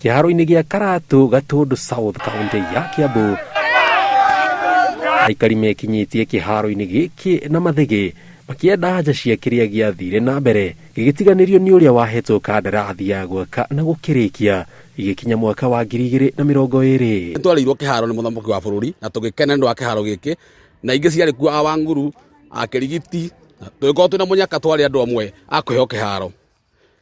Kĩharo-inĩ gĩa Karatu, Gatũndũ South, kaũntĩ ya Kiambu. Aikari mekinyĩtie kĩharo-inĩ gĩkĩ na mathĩgĩ makĩenda anja cia kĩrĩa gĩathire na mbere gĩgĩtiganĩrio nĩ ũrĩa wahetwo kandarathi ya gwaka na gũkĩrĩkia gĩgĩkinya mwaka wa 2020. Nĩtwarĩirwo kĩharo nĩ mũthamaki wa bũrũri na tũgĩkena nĩ ũndũ wa kĩharo gĩkĩ na ingĩ ciarĩ kuo a Wanguru, a Kĩrigiti, tũgĩkorwo twĩna mũnyaka twarĩ andũ amwe a kũheo kĩharo.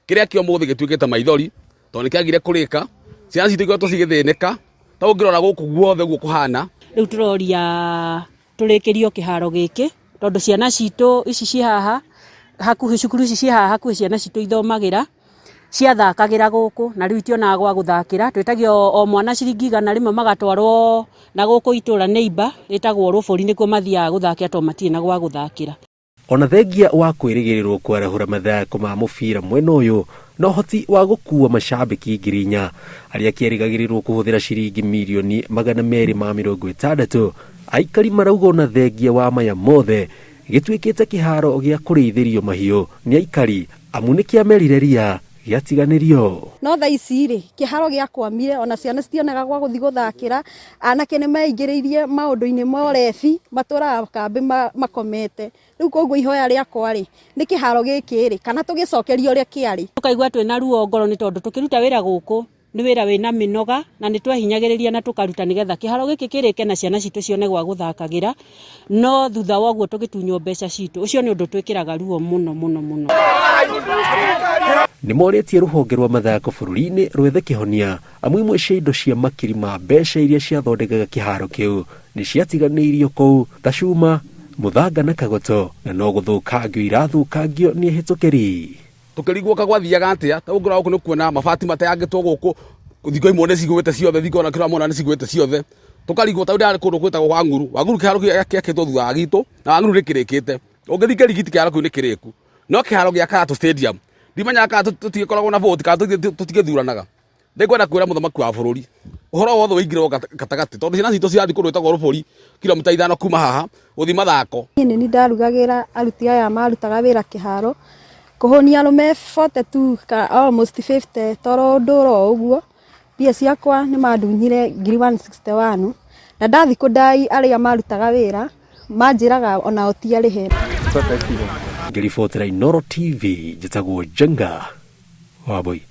Kĩrĩa kĩa ũmũthĩ gĩtuĩkĩte maithori tondũ nĩ kĩagire kũrĩka, ciana citũ ikoretwo cigĩthĩnĩka, ta ũngĩrora gũkũ guothe ũguo kũhana. Rĩu tũroria tũrĩkĩrio kĩharo gĩkĩ tondũ ciana citũ ici ciĩ haha hakuhĩ, cukuru ici ciĩ haha hakuhĩ ciana citũ ithomagĩra, ciathakagĩra gũkũ na rĩu itionaga gwa gũthakĩra. Twĩtagio o mwana ciringi 100 magatwarwo na gũkũ itũra neighbour rĩtagwo Rũbũri nĩkuo mathiaga gũthakĩra tondũ matirĩ na gwa gũthakĩra. Ona thengia wa kwĩrĩgĩrĩrwo kwarahũra mathako ma mũbira mwena ũyũ na ũhoti wa gũkuua macambĩki 4,000 arĩa kĩerĩgagĩrĩrwo kũhũthĩra ciringi mirioni 260, aikari marauga ona thengia wa maya mothe gĩtuĩkĩte kĩharo gĩa kũrĩithĩrio mahiũ nĩ aikari amu nĩkĩamerire ria gĩatiganĩrio. No thaa ici rĩ, kĩharo gĩakwamire ona ciana citionaga gwa gũthiĩ gũthakĩra, anake nĩ meingĩrĩirie maũndũ-inĩ ma ũrebi, matũraga kambĩ makomete. Rĩu koguo ihoya rĩakwa rĩ, nĩ kĩharo gĩkĩ rĩ, kana tũgĩcokerio ũrĩa kĩarĩ. Tũkaigua twĩna ruo ngoro nĩ tondũ tũkĩruta wĩra gũkũ nĩ wĩra wĩna mĩnoga na nĩ twehinyagĩrĩria na tũkaruta nĩgetha kĩharo gĩkĩ kĩrĩke na ciana citũ cione gwa gũthakagĩra, no thutha wa ũguo tũgĩtunywo mbeca citũ, ũcio nĩ ũndũ twĩkĩraga ruo mũno mũno mũno. Nĩ morĩtie rũhonge rwa mathako bũrũri-inĩ rwethe kĩhonia amu imwe cia indo cia makiri ma mbeca iria ciathondekaga kĩharo kĩu nĩ ciatiganĩirio kũu ta cuma, mũthanga na kagoto na no gũthũkangio irathũkangio nĩ ehĩtũkĩri. Tũkĩrigwo ka gwathiaga atĩa, ta ũngĩrora gũkũ nĩ kuona mabati mateangĩtwo gũkũ, thingo imwe nĩ cigũĩte ciothe, thingo ona kĩrĩa mona nĩ cigũĩte ciothe. Tũkarigwo ta rĩu ndĩrarĩ kũndũ gwĩtagwo Wang'uru, Wang'uru kĩharo kĩu gĩakĩtwo thutha wa gitũ, na Wang'uru nĩ kĩrĩkĩte. Ũngĩthiĩ Kĩrigiti kĩharo kĩu nĩ kĩrĩku. No kĩharo gĩa Karatu Stadium, ndimenyaga kana tũtigĩkoragwo na vote kana tũtigĩthuranaga. Nĩngwenda kwĩra mũthamaki wa bũrũri ũhoro wothe ũingĩrĩrwo gatagatĩ tondũ ciana citũ cirathiĩ kũndũ gwĩtagwo Rũbũri kilomita 5 kuma haha gũthiĩ mathako. Niĩ nĩ niĩ ndarugagĩra aruti aya marutaga wĩra kĩharo, kũhũnia arũme 42 kana almost 50 toro ũndũ oro ũguo, mbia ciakwa nĩ mandunyire ngiri 161 na ndathiĩ kũndai arĩa marutaga wĩra manjĩraga onao ti arĩhe. Ngĩribotera Inooro TV njĩtagwo Njenga Wambui.